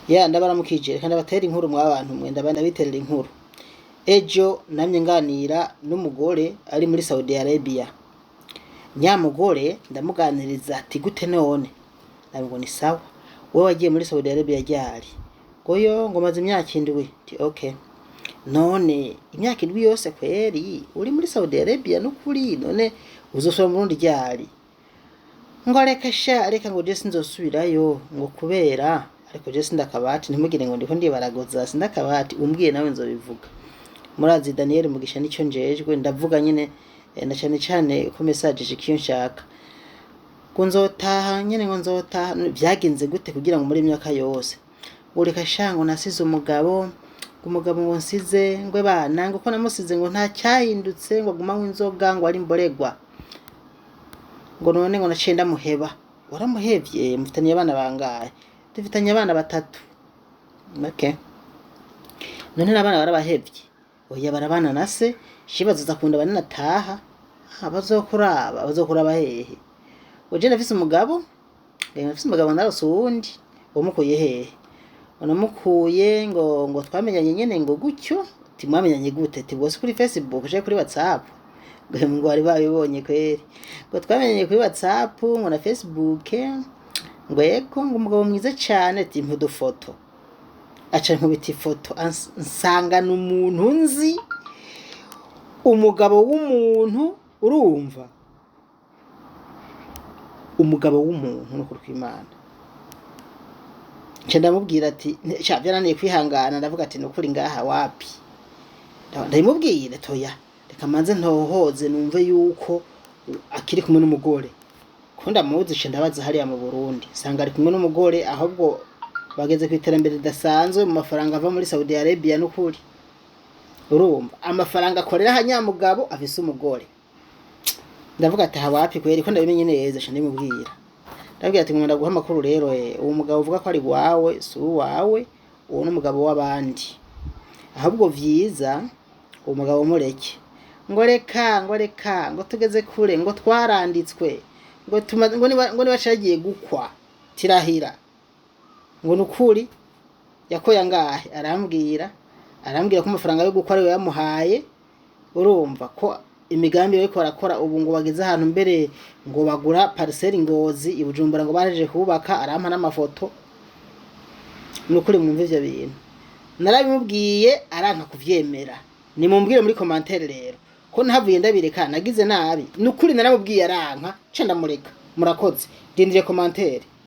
Ya, ndabaramukije. Reka ndabatera inkuru mwa bantu mwe, ndabiterera inkuru. Ejo namye nganira n'umugore ari muri Saudi Arabia. Nyamugore ndamuganiriza ati: "Gute none?" Nabwo ni sawa. "Wowe wagiye muri Saudi Arabia ryari?" Ngo yo, ngo maze imyaka 7. Ti okay, none imyaka 7 yose kweri uri muri Saudi Arabia? Nukuri none uzosubira mu Burundi ryari? Ngo reka sha, reka, ngo je sinzosubirayo, ngo kubera ariko je sindakabati. Ntimugire ngo ndiko ndibaragoza, sindakabati. Umbwiye nawe nzobivuga. Murazi Daniel Mugisha, nico njejwe, ndavuga nyene, na cane cane ko message ishika iyo nshaka. Ngo nzotaha nyene, ngo nzotaha. Vyagenze gute kugira ngo muri imyaka yose? Ngo reka sha, ngo nasize umugabo, ngo umugabo ngo nsize ngo bana, ngo ko namusize ngo nta cyahindutse, ngo aguma anywa inzoga, ngo ari imboregwa, ngo none ngo naciye ndamuheba. Waramuhevye? Mufitaniye abana bangahe? Dufitanye abana batatu. Okay, none n'abana barabahevye? Oya, barabana na se. Shibazoza kunda banene ataha. Ah, bazokuraba, bazokuraba hehe? Uje ndafise umugabo, ndafise umugabo, narose uwundi. Wamukuye hehe? Unamukuye ngo twamenyanye nyene ngo gutyo. Ti mwamenyanye gute? Ti bose kuri Facebook canke kuri WhatsApp. Ngo bari babibonye kweri, ngo twamenyanye kuri WhatsApp, ngo na Facebook, ngo yego, ngo umugabo mwiza cane. Ti mpa udufoto. Aca nkubita ifoto, nsangana umuntu nzi, umugabo w'umuntu. Urumva, umugabo w'umuntu, n'ukuri kw'Imana. Nca ndamubwira ati sha vyarananiye kwihangana. Ndavuga ati nukuri ngaha wapi. Ndabimubwira toya, reka manze ntohoze numve yuko akiri kumwe n'umugore, ko ndamuzi. Nca ndabaza hariya mu Burundi, sanga ari kumwe n'umugore, ahubwo bageze ku iterambere ridasanzwe mu mafaranga ava muri Saudi Arabia. N'ukuri, urumva amafaranga akorera hanyamugabo afise umugore. Ndavuga ati aha wapi kweri, ko ndabimenye neza. Nca ndimubwira, ndabwira ati ngomba guha amakuru rero, uwo mugabo uvuga ko ari wawe si uwawe, uwo ni umugabo w'abandi. Ahubwo vyiza uwo mugabo mureke. Ngo reka, ngo reka, ngo tugeze kure, ngo twaranditswe, ngo tumaze, ngo niba cagiye gukwa tirahira. Ngo nukuri yakoye angahe? Arambwira ko amafaranga yo gukwa ariwe yamuhaye. Urumva ko imigambi bariko barakora ubu, ngo bageze ahantu mbere ngo bagura parcelle Ngozi, i Bujumbura, ngo bahejeje kubaka. Arampa n'amafoto. Nukuri mwumve ivyo bintu narabimubwiye, aranka kuvyemera. Nimumbwire muri commentaire rero ko ntavuye ndabireka, nagize nabi. Nukuri naramubwiye aranka, ca ndamureka. Murakoze, ndindiriye commentaire.